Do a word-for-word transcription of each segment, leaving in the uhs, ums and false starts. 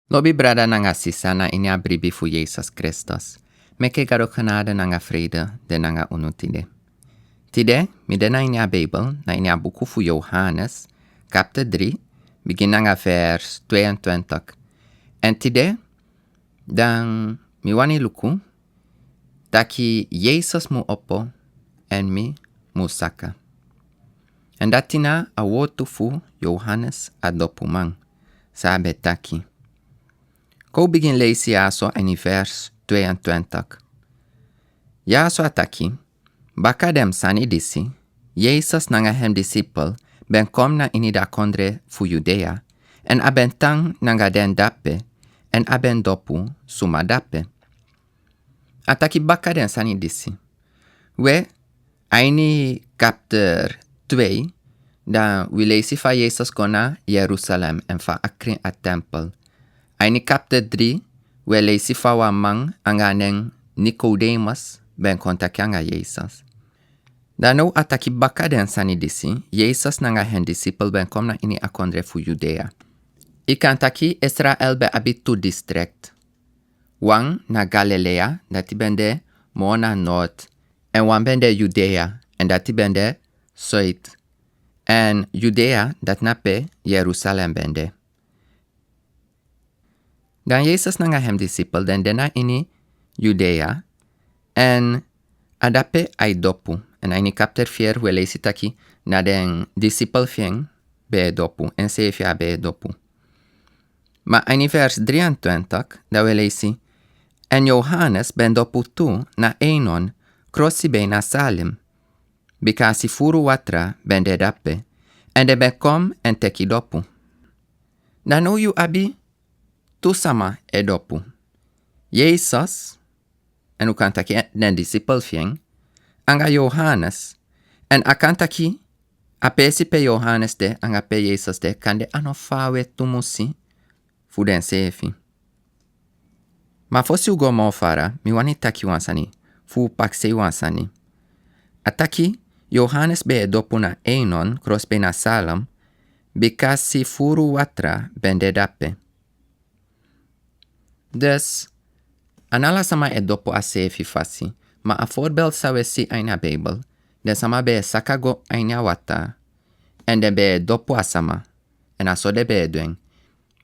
Lobi brada nanga sisa na ini a bribi fu Yesus Kristus. Meki Gado genade nanga vrede de nanga unu tide. Tide, mi de na ini a Bijbel, na ini a buku fu Johannes, kapitel drie, begin nanga vers tweeëntwintig. En tide, dan mi wani luku, taki Yesus mu opo, en mi mu saka. En dati na a wortu fu Johannes a dopuman, san a ben taki. Kon u begin leisi yaso a ini vers tweeëntwintig. Yaso a taki, baka den sani disi, Yesus nanga hem disipel ben kon na ini a kondre fu Judea, en a ben tan nanga den dape, en a ben dopu suma dape. A taki baka den sani disi. We, a ini kapitel twee, dan wi leisi fa Yesus kon na Jerusalem en fa a krin a tempel. A ini kapitel drie, wi leisi fa wan man anga nen Nicodemus ben kon taki anga Yesus. Dan now a taki baka den sani disi, Yesus nanga hem disipel ben kon na ini a kondre fu Judea. I kan taki Israel ben abi tu district. Wan na Galilea, dati ben de moro na noord, en wan ben de Judea, en dati ben de zuid. En Judea, dati na pe Jerusalem ben de. Dan Yesus nanga hem disipel den de na ini Judea, en a dape a e dopu, en a ini kapitel vier wi leisi taki na den disipel fi en ben e dopu, enseefi a ben e dopu. Ma a ini vers drieëntwintig, dan wi leisi, en Johannes ben dopu tu na Enon, krosi bijna Salim, bikasi furu watra ben de dape, en den ben kon en teki dopu. Dan now yu abi tu sama e dopu. Yesus, en u kan taki den disipel fi en, anga Johannes, en a kan taki a peesi pe Johannes de, anga pe Yesus de, kande a no faawe tumusi fu denseefi. Ma fosi u go moro fara, mi wani taki wan sani, fu u prakseri wan sani. A taki, Johannes ben e dopu na Enon, krosi bijna Salim, bikasi furu watra ben de dape. Dus, a no ala sama e dopu a seefi fasi, ma a voorbeeld san wi e si a ini a Bijbel, den sama ben e saka go a ini a watra, en den ben e dopu a sama, en a so den ben e du en.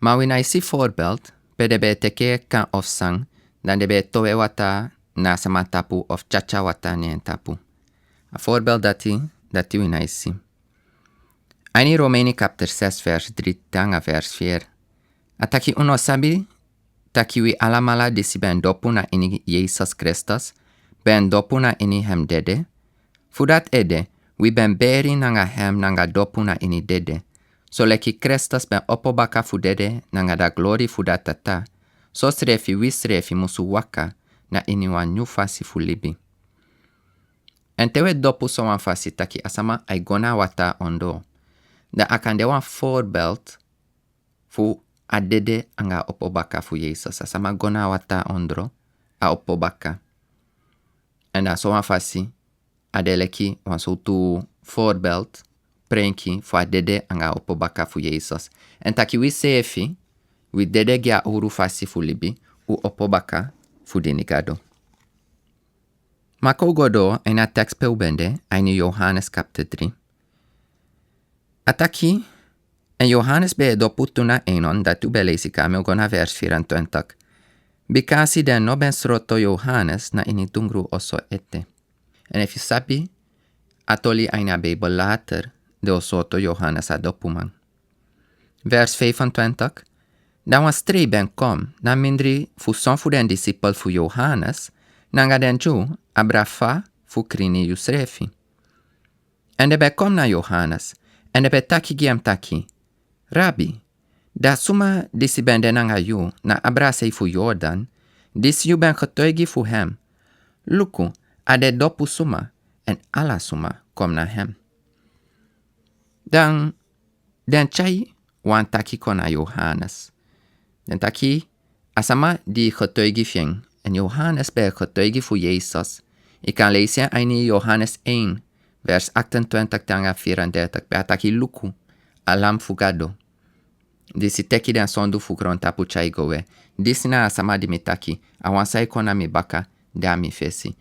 Ma wi no e si voorbeeld, pe den ben e teki kan of san, dan den ben e towe watra na a sama tapu of tyatya watra na en tapu. A voorbeeld dati, dati wi no e si. A ini Romeini kapitel zes vers drie te nanga vers vier. A taki un no sabi, taki wi alamala disi ben dopu na ini Yesus Kristus, ben dopu na ini hem dede. Fu dati ede, wi ben beri nanga hem nanga dopu na ini dede. Soleki Kristus ben opo baka fu dede nanga a glori fu a Tata. Sosrefi wisrefi musu waka na ini wan nyun fasi fu libi. En te wi e dopu sowan fasi taki a sama a e go na watra ondro. Dan a kan de wan voorbeeld fu a dede anga opo baka fu Yesus. A sama go na watra ondro, a opo baka. En dan sowan fasi, a de leki wan sortu voorbeeld, prenki fu a dede anga opo baka fu Yesus. En taki wi seefi, wi dede gi a huru fasi fu libi, u opo baka fu dini Gado. Ma kon u go doro a ini a tekst pe u ben de, a ini Johannes kapitel drie. A taki, en Johannes ben e dopu tu na Enon, dati u ben leisi, kon mi go na vers vierentwintig. Bikasi den no ben sroto Johannes na ini dungru oso ete. En efu yu sabi a toli a ini a Bijbel, later den o sroto Johannes a dopuman. Vers vijfentwintig. Dan wan strei ben kon, na mindri fu son fu den disipel fu Johannes, nanga den Dyu abra fa fu krini yusrefi. En den ben kon na Johannes, en den ben taki gi hem taki, Rabi, a suma disi ben de nanga yu na abra sei fu Jordan, disi yu ben getuigi fu hem. Luku, a de dopu suma, en ala suma kon na hem. Dan den tyari wan taki kon na Johannes. Den taki, a sama di getuigi fi en, en Johannes ben getuigi fu Yesus. Yu kan leisi en a ini Johannes één, vers achtentwintig te nanga vierendertig, pe a taki, Luku, a lam fu Gado. disi teki den sondu fu grontapu tyai go we. Disi na a sama di mi taki, a wan sa e kon na mi baka, de a mi fesi.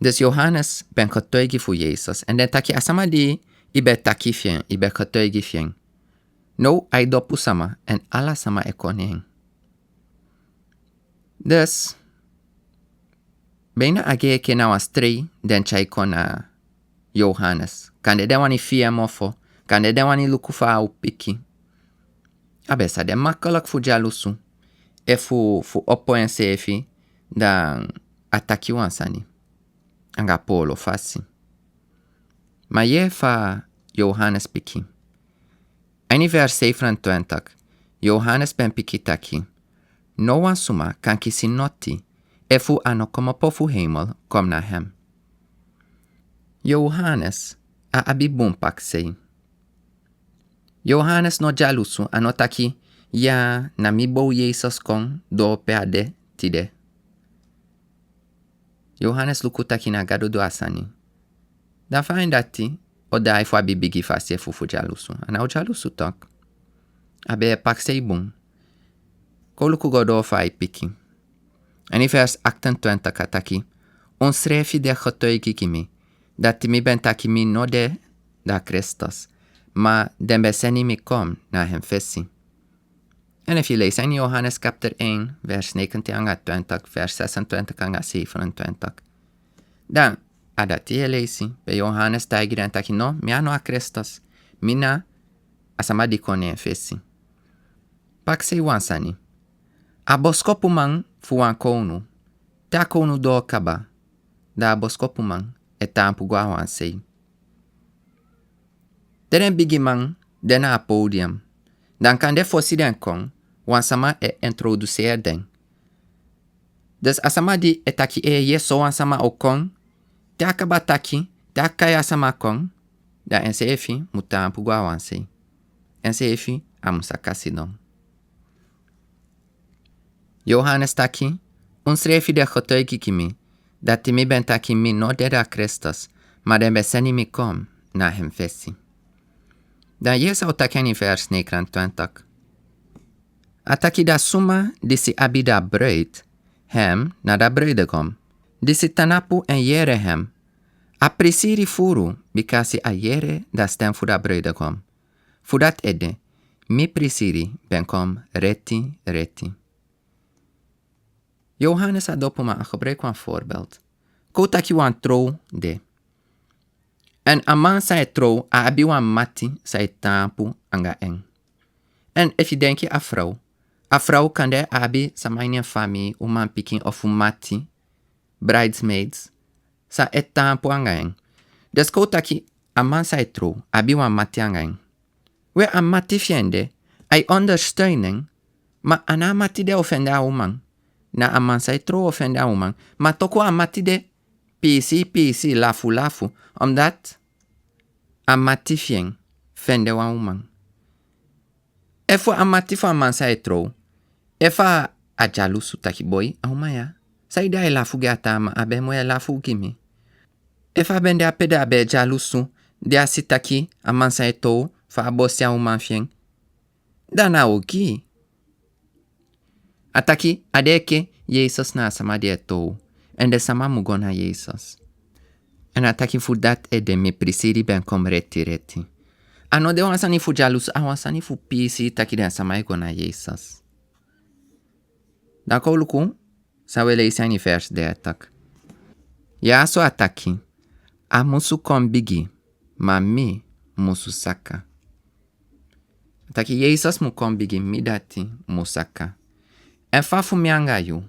Dus Yohanes ben kotoigi fu Yesus, èn den taki a sama di i ben taki fi en, i ben kotoigi fi en. Now a e dopu sama, èn ala sama e kon na en. Dus, bijna a gei enke na wan strei den tyai kon na Yohanes. Kande den wani fii en mofo, kande den wani luku fa a o piki. A ben sa de makkelijk fu dyalusu, efu fu opo enseefi, dan a taki wan sani anga poolo fasi. Ma yee fa Yohanes piki. A ini vers zevenentwintig, Yohanes ben piki taki: No wan suma kan kisi noti efu a no komopo fu heimel kon na hem. Yohanes a abi bun pakisei. Yohanes no dyalusu, a no taki: Ya, na mi bow Yesus kon doo pe a de tide. Yohanes luku taki na Gado du a sani. Dan fa a ini dati o daai fu abi bigi fasi efu fu dyalusu? A ná o dyalusu toch. A ben e pakisei bun. Kon luku go doo fa a e piki. A ini vers achtentwintig a taki: Un srefi de kotoigi gi mi, dati mi ben taki mi no de da Kristus, ma den ben seni mi kon na hem fesi. Èn efu yu leisi a ini Yohanes kapitel één, vers negentien anga twintig, vers zesentwintig anga zevenentwintig, dan a dati yu e leisi, pe Yohanes taigi den taki: No, mi a no a Kristus, mi na a sama di kon na en fesi. Pakisei wan sani. A boskopuman fu wan kownu, te a kownu doo kaba, dan a boskopuman e taampu go a wan sei. Te den bigiman de na a podium, dan kande fosi den kon, wan sama e introduseri den. Dus a sama di e taki: Ee, yee, sowan sama o kon, te a kaba taki, te a kai a sama kon, dan enseefi mu taampu go a wan sei. Enseefi a mu saka sidon. Yohanes taki: Un srefi de kotoigi gi mi, dati mi ben taki mi no de da Kristus, ma den ben seni mi kon na hem fesi. Dan yee san a taki a ini vers negenentwintig. A taki: Da suma disi abi da bruid, hem na da bruidegom, disi tanapu èn yere hem, a prisiri furu, bikasi a yere da sten fu da bruidegom. Fu dati ede, mi prisiri ben kon reti reti. Yohanes a dopuman a gebruik wan voorbeeld. Kon u taki wan trow de. Èn a man san e trow, a abi wan mati san e taampu anga en. Èn efu yu denki a frow, a frow kande a abi sama ini en famii, umanpikin ofu mati, bridesmaids, san e taampu anga en. Dus kon u taki a man san e trow abi wan mati anga en. We, a mati fi en de, a e ondersteun en, ma a ná a mati de o fende a uman. Na a man san e trow o fende a uman. Ma toku a mati de piisii piisii, lafu lafu, omdat a mati fi en fende wan uman. Efu a mati fu a man san e trow, efu a dyalusu taki: Boi, a uman ya, saide a e lafu gi a taa man, a ben mu e lafu gi mi? Efu a ben de ape, da a ben e dyalusu, di a si taki a man san e trow, fa a bosi a uman fi en, da na ogii. A taki a de enke Yesus na a sama di e trow, èn den sama mu go na Yesus. Èn a taki: Fu dati ede mi prisiri ben kon reti reti. A no de wan sani fu dyalusu, a wan sani fu piisii taki den sama e go na Yesus. Dan kon u luku san u e leisi a ini vers dertig. Yaso a taki: A musu kon bigi, ma mi musu saka. A taki Yesus mu kon bigi, mi dati mu saka. Èn fa fu mi anga yu?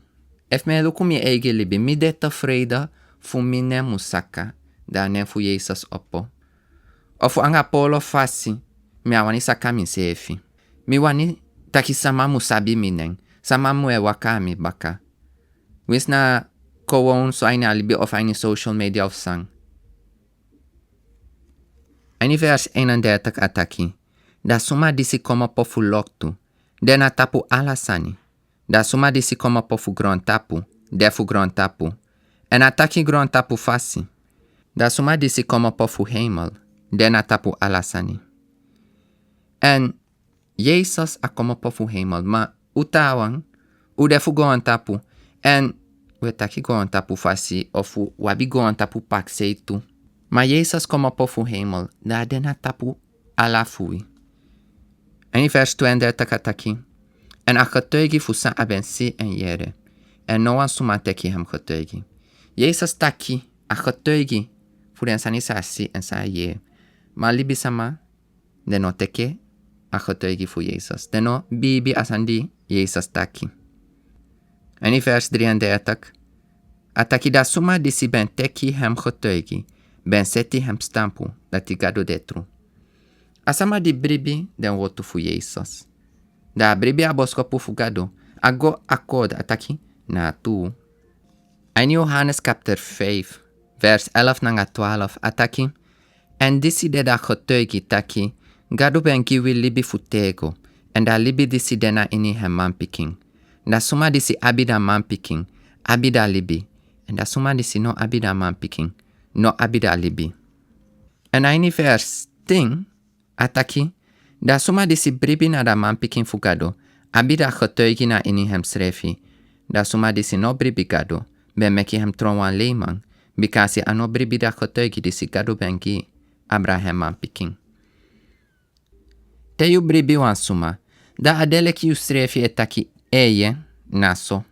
Efu mi e luku mi eigi libi, mi de tevreden fu mi nen mu saka, da a nen fu Yesus opo? Ofu anga poolo fasi, mi á wani saka miseefi. Mi wani taki sama mu sabi mi nen, sama mu e waka a mi baka. Winsi na kon wan so a ini a libi ofu a ini social media ofu san. A ini vers eenendertig a taki: Da suma disi komopo fu loktu, de na tapu ala sani. Da suma disi komopo fu grontapu, de fu grontapu, èn a taki grontapu fasi. Da suma disi komopo fu heimel, de na tapu ala sani. Èn Yesus a komopo fu heimel, ma un taawan, un de fu goontapu, èn un e taki goontapu fasi, ofu un abi goontapu pakisei tu. Ma Yesus komopo fu heimel, dan a de na tapu ala fu wi. Ini vers tweeëndertig a taki: Èn a getuigi fu san a ben si èn yere, èn no wan suma teki hem getuigi. Yesus taki a getuigi fu den sani san a si èn san a yere. Ma libisama, den no teki a getuigi fu Yesus. Den no biibi a sani di Yesus taki. Ini vers drieëndertig a taki: Da suma disi ben teki hem getuigi, ben seti hem stampu dati Gado de tru. A sama di bribi den wortu fu Yesus, da a bribi a boskopu fu Gado, a go akkoord, a taki na a tuu. Ini Johannes kapitel vijf, vers elf nanga twaalf a taki: Èn disi de da getuigi taki Gado ben gi wi libi fu tego, èn da libi disi de na ini hem manpikin. Da suma disi abi da manpikin, abi da libi, èn da suma disi no abi da manpikin, no abi da libi. Èn ini vers tien a taki: Da suma disi bribi na da manpikin fu Gado, abi da getuigi na ini hemsrefi. Da suma disi no bribi Gado, ben meki hem tron wan leiman, bikasi a no bribi da getuigi disi Gado ben gi abra hem manpikin. Te yu bribi wan suma, da a de leki yusrefi e taki: Eeye, na so.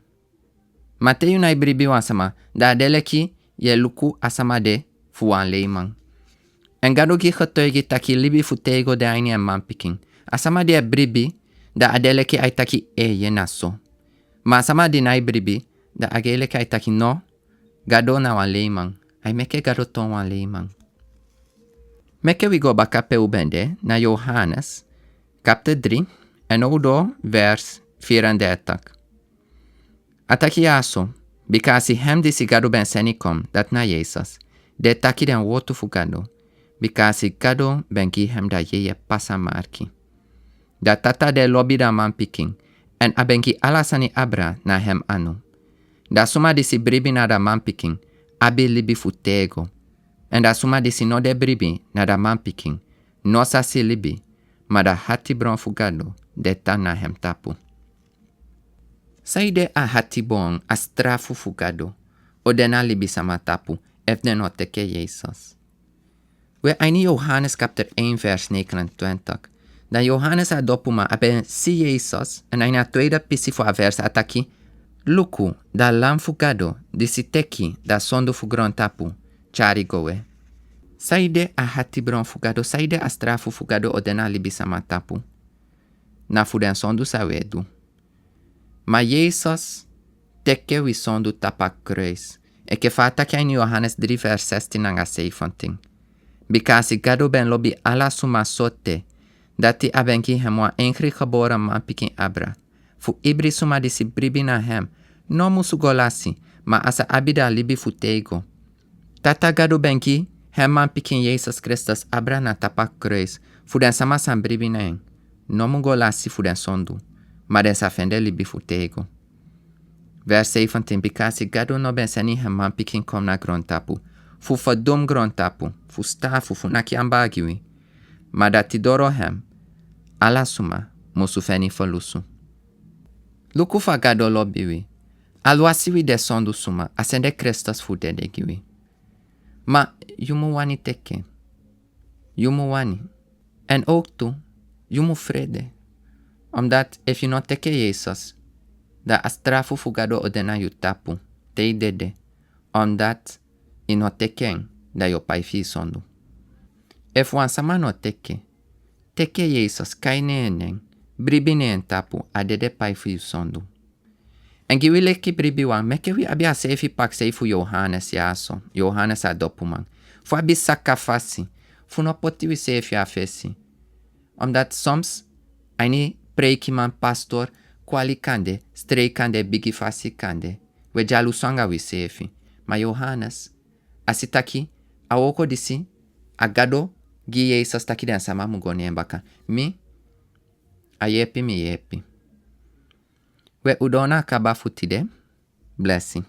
Ma te yu nai bribi wan sama, da a de leki yu e luku a sama de fu wan leiman. Èn Gado gi getuigi taki libi fu tego de a ini en manpikin. A sama di e bribi, da a de leki ai taki: Eeye, na so. Ma a sama di nai bribi, da a gei leki ai taki: No, Gado na wan leiman. Ai meki Gado toon wan leiman. Meki wi go baka pe un ben de, na Johannes kapitel drie, èn un doo vers vierendertig. A taki yaso: Bikasi hem disi Gado ben seni kon, dati na Yesus, de taki den wortu fu Gado, bikasi Gado ben gi hem da yeye pasa marki. Da Tata de lobi da manpikin, èn a ben gi ala sani abra na hem anu. Da suma disi bribi na da manpikin, abi libi fu tego. Èn da suma disi no de bribi na da manpikin, no sa si libi, ma da hatibron fu Gado de tan na hem tapu. San ede a hatibron, a strafu fu Gado, o de na libisama tapu, efu den no teki Yesus? We, a ini Johannes kapitel één vers negenentwintig. Dan Johannes a dopuman a ben si Yesus, èn a ini a tweede pisi fu a vers a taki: Luku, da Lam fu Gado, disi teki da sondu fu grontapu, tyari go we. San ede a hatibron fu Gado, san ede a strafu fu Gado o de na libisama tapu. Na fu den sondu san we du. Ma Yesus teki wi sondu tapu a kruis. Enke fa a taki a ini Johannes drie vers zestien nanga zeventien. Bikasi Gado ben lobi ala suma so te, dati a ben gi hem wan enkel geboren manpikin abra. Fu ibri suma disi bribi na hem, no musu go lasi, ma a sa abi da libi fu tego. Tata Gado ben gi hem manpikin Yesus Kristus abra na tapu a kruis, fu den sama san bribi na en no mu go lasi fu den sondu, ma den sa fende libi fu tego. Vers zeventien: Bikasi Gado no ben seni hem manpikin kon na grontapu, fu fadum grontapu, fu strafu, fu naki anbaa gi wi, ma dati doro hem, ala suma musu feni ferlusu. Luku fa Gado lobi wi. Aluwasi wi de sondu suma, a sende Kristus fu dede gi wi. Ma yu mu wani teki en. Yu mu wani. Èn ook tu, yu mu frede. Omdat efu yu no teki Yesus, da a strafu fu Gado o de na yu tapu, te yu dede. Omdat yu no teki en, da yu o pai fu yu sondu. Efu wan sama no teki, teki Yesus, kai na en nen, bribi na en tapu, a dede pai fu yu sondu. Èn gi wi leki bribiwan, meki wi abi a seefi pakisei fu Johannes yaso, Johannes a dopuman. Fu abi saka fasi, fu no poti wi seefi a fesi. Omdat soms, a ini preikiman, pastor, kwali kande, strei kande, bigi fasi kande, we dyalusu anga wi seefi. Ma Johannes, a si taki, a wooko disi, a Gado gi Yesus taki den sama mu go na en baka. Mi, a yeepi mi yeepi. We, u doo na a kaba fu tide. Blessing.